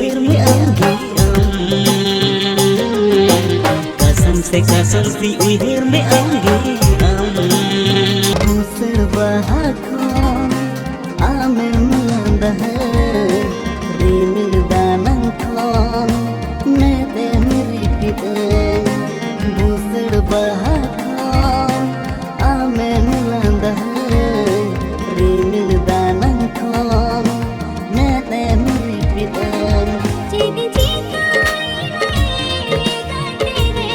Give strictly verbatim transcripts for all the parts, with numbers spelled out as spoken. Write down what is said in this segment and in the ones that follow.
ᱩᱭᱦᱟᱹᱨ ᱢᱮ ᱟᱢ ᱜᱮ ᱟᱢ᱾ ᱠᱟᱥᱟᱢ ᱥᱮ ᱠᱟᱥᱟᱢ ᱥᱤ ᱩᱭᱦᱟᱹᱨ ᱢᱮ ᱟᱢ ᱜᱮ ᱟᱢ᱾ ᱵᱩᱥᱟᱹᱲ ᱵᱟᱦᱟ ᱠᱷᱚᱱ ᱟᱢᱮᱢ ᱞᱟᱸᱫᱟ ᱦᱟᱹᱧ, ᱨᱤᱢᱤᱞ ᱫᱟᱱᱟᱝ ᱠᱷᱚᱱ ᱢᱮᱫ ᱮᱢ ᱨᱤᱯᱤᱫ ᱟᱹᱧ᱾ ᱵᱩᱥᱟᱹᱲ ᱵᱟᱦᱟ ᱠᱷᱚᱱ ᱟᱢᱮᱢ ᱞᱟᱸᱫᱟ ᱦᱟᱹᱧ, ᱨᱤᱢᱤᱞ ᱫᱟᱱᱟᱝ ᱠᱷᱚᱱ ᱢᱮᱫ ᱮᱢ ᱨᱤᱯᱤᱫ ᱟᱹᱧ᱾ ᱪᱮᱫ ᱪᱤᱠᱟᱹᱭᱮᱱᱟ ᱜᱟᱛᱮ ᱨᱮ?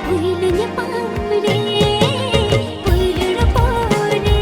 ᱯᱩᱭᱞᱩ ᱧᱟᱯᱟᱢ ᱨᱮ, ᱯᱩᱭᱞᱩ ᱨᱚᱯᱚᱲ ᱨᱮ᱾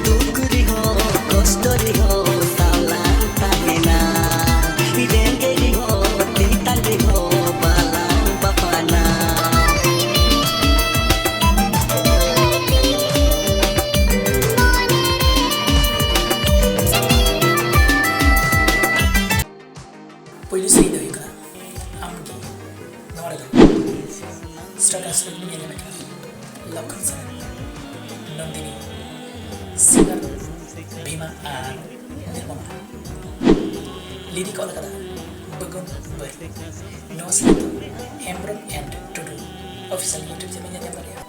ᱫᱩᱠ ᱨᱮᱦᱚᱸ ᱠᱚᱥᱴᱚ ᱨᱮᱦᱚᱸ ᱥᱟᱞᱟᱜ ᱛᱟᱦᱮᱱᱟ, ᱨᱮᱸᱜᱮᱡ ᱨᱮᱦᱚᱸ ᱛᱮᱛᱟᱝ ᱨᱮᱦᱚᱸ ᱵᱟᱞᱟᱝ ᱵᱟᱯᱟᱱᱟ᱾ ᱯᱩᱭᱞᱩ ᱥᱮᱨᱮᱧ ᱫᱚ ᱦᱩᱭᱩᱜ ᱠᱟᱱᱟ ᱟᱢ ᱜᱮ᱾ ᱱᱚᱣᱟ ᱨᱮᱫᱚ ᱥᱴᱟᱨ ᱠᱟᱥᱴ ᱨᱮ ᱧᱮᱞ ᱧᱟᱢᱚᱜ ᱠᱟᱱᱟ ᱞᱚᱠᱷᱚᱱ ᱥᱚᱨᱮᱱ, ᱱᱚᱱᱫᱤᱱᱤ, ᱥᱤᱝᱜᱟᱨ ᱫᱚ ᱵᱷᱤᱢᱟ ᱟᱨ ᱱᱤᱨᱢᱚᱞᱟ᱾ ᱞᱤᱨᱤᱠ ᱚᱞ ᱠᱟᱫᱟ ᱵᱟᱹᱜᱩᱱ ᱵᱟᱹᱨᱤ᱾ ᱱᱚᱣᱟ ᱥᱮᱨᱮᱧ ᱫᱚ Hembrom and Tudu official YouTube channel ᱧᱮᱞ ᱧᱟᱢ ᱫᱟᱲᱮᱭᱟᱜᱼᱟ᱾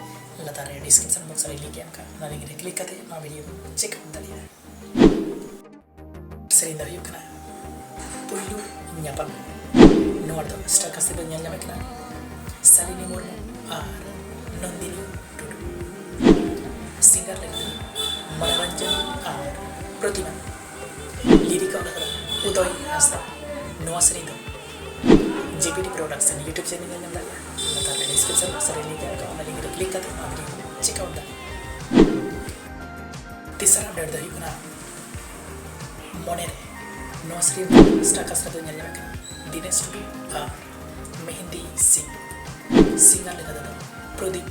ᱞᱟᱛᱟᱨ ᱨᱮ ᱰᱤᱥᱠᱨᱤᱯᱥᱚᱱ ᱵᱚᱠᱥ ᱨᱮ ᱞᱤᱝᱠ ᱮᱢ ᱠᱟᱜᱼᱟ, ᱚᱱᱟ ᱞᱤᱝᱠ ᱨᱮ ᱠᱞᱤᱠ ᱠᱟᱛᱮ ᱱᱚᱣᱟ ᱵᱷᱤᱰᱤᱭᱳ ᱪᱮᱠ ᱟᱣᱩᱴ ᱫᱟᱲᱮᱭᱟᱜᱼᱟ᱾ ᱥᱮᱨᱮᱧ ᱫᱚ ᱦᱩᱭᱩᱜ ᱠᱟᱱᱟ ᱯᱩᱭᱞᱩ ᱧᱟᱯᱟᱢ᱾ ᱱᱚᱣᱟ ᱫᱚ ᱥᱴᱟᱨ ᱠᱟᱥᱴ ᱨᱮ ᱧᱮᱞ ᱧᱟᱢᱚᱜ ᱠᱟᱱᱟ ᱥᱟᱞᱤᱱᱤ ᱢᱩᱨᱢᱩ ᱟᱨ ᱱᱚᱱᱫᱤᱱᱤ ᱴᱩᱰᱩ᱾ ᱥᱤᱝᱜᱟᱨ ᱞᱟᱹᱜᱤᱫ ᱢᱚᱱᱳᱨᱚᱧᱡᱚᱱ ᱟᱨ ᱯᱨᱚᱛᱤᱢᱟ᱾ ᱞᱤᱨᱤᱠ ᱚᱞ ᱠᱟᱫᱟ ᱩᱫᱚᱭ ᱦᱟᱸᱥᱫᱟ᱾ ᱱᱚᱣᱟ ᱥᱮᱨᱮᱧ ᱫᱚ ᱡᱮᱯᱤᱰᱤ ᱯᱨᱚᱰᱟᱠᱥᱚᱱ YouTube ᱪᱮᱱᱮᱞ ᱧᱮᱞ ᱧᱟᱢ ᱫᱟᱲᱮᱭᱟᱜᱼᱟ᱾ ᱞᱟᱛᱟᱨ ᱨᱮ ᱰᱤᱥᱠᱨᱤᱯᱥᱚᱱ ᱵᱚᱠᱥ ᱨᱮ ᱞᱤᱝᱠ ᱮᱢ ᱠᱟᱜᱼᱟ, ᱚᱱᱟ ᱞᱤᱝᱠ ᱨᱮ ᱠᱞᱤᱠ ᱠᱟᱛᱮ ᱱᱚᱣᱟ ᱵᱷᱤᱰᱤᱭᱳ ᱪᱮᱠ ᱟᱣᱩᱴ ᱫᱟᱲᱮᱭᱟᱜᱼᱟ᱾ ᱛᱮᱥᱟᱨ ᱟᱯᱰᱮᱴ ᱫᱚ ᱦᱩᱭᱩᱜ ᱠᱟᱱᱟ ᱢᱚᱱᱮ ᱨᱮ᱾ ᱱᱚᱣᱟ ᱥᱮᱨᱮᱧ ᱫᱚ ᱥᱴᱟᱨ ᱠᱟᱥᱴ ᱨᱮᱫᱚ ᱧᱮᱞ ᱧᱟᱢᱚᱜ ᱠᱟᱱᱟ ᱫᱤᱱᱮᱥ ᱴᱩᱰᱩ ᱟᱨ ᱢᱮᱦᱮᱱᱫᱤ ᱥᱤᱝ᱾ ᱥᱤᱝᱜᱟᱨ ᱞᱮᱠᱟ ᱛᱮᱫᱚ ᱯᱨᱚᱫᱤᱯ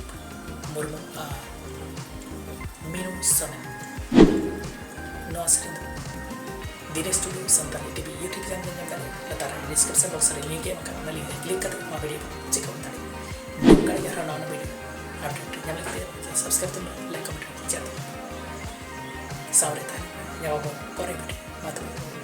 ᱢᱩᱨᱢᱩ ᱟᱨ ᱢᱤᱱᱩ ᱥᱚᱨᱮᱱ᱾ ᱱᱚᱣᱟ ᱥᱮᱨᱮᱧ ᱫᱚ ᱫᱤᱱᱮᱥ ᱴᱩᱰᱩ ᱥᱟᱱᱛᱟᱲᱤ ᱴᱤᱵᱷᱤ YouTube ᱪᱮᱱᱮᱞ ᱨᱮ ᱧᱮᱞ ᱫᱟᱲᱮᱭᱟᱜᱼᱟ᱾ ᱞᱟᱛᱟᱨ ᱨᱮ ᱰᱤᱥᱠᱨᱤᱯᱥᱚᱱ ᱵᱚᱠᱥ ᱨᱮ ᱞᱤᱝᱠ ᱮᱢ ᱟᱠᱟᱫ, ᱚᱱᱟ ᱞᱤᱝᱠ ᱨᱮ ᱠᱞᱤᱠ ᱠᱟᱛᱮ ᱱᱚᱣᱟ ᱵᱷᱤᱰᱤᱭᱳ ᱪᱮᱠ ᱟᱣᱩᱴ ᱫᱟᱲᱮᱭᱟᱜᱼᱟ᱾ ᱱᱚᱝᱠᱟ ᱜᱮ ᱟᱨᱦᱚᱸ ᱱᱟᱣᱟ ᱱᱟᱣᱟ ᱵᱷᱤᱰᱤᱭᱳ ᱟᱯᱰᱮᱴ ᱧᱟᱢ ᱞᱟᱹᱜᱤᱫ ᱛᱮ ᱥᱟᱵᱥᱠᱨᱟᱭᱤᱵ ᱛᱟᱵᱚᱱ ᱯᱮ, ᱞᱟᱭᱤᱠ, ᱠᱚᱢᱮᱱᱴ, ᱥᱮᱭᱟᱨ ᱛᱟᱵᱚᱱ ᱯᱮ᱾ ᱥᱟᱶᱨᱮ ᱛᱟᱦᱮᱱ ᱯᱮ᱾ ᱧᱟᱯᱟᱢ ᱟᱵᱚᱱ ᱯᱚᱨᱮ ᱵᱷᱤᱰᱤᱭᱳ᱾ ᱢᱟ ᱛᱚᱵᱮ᱾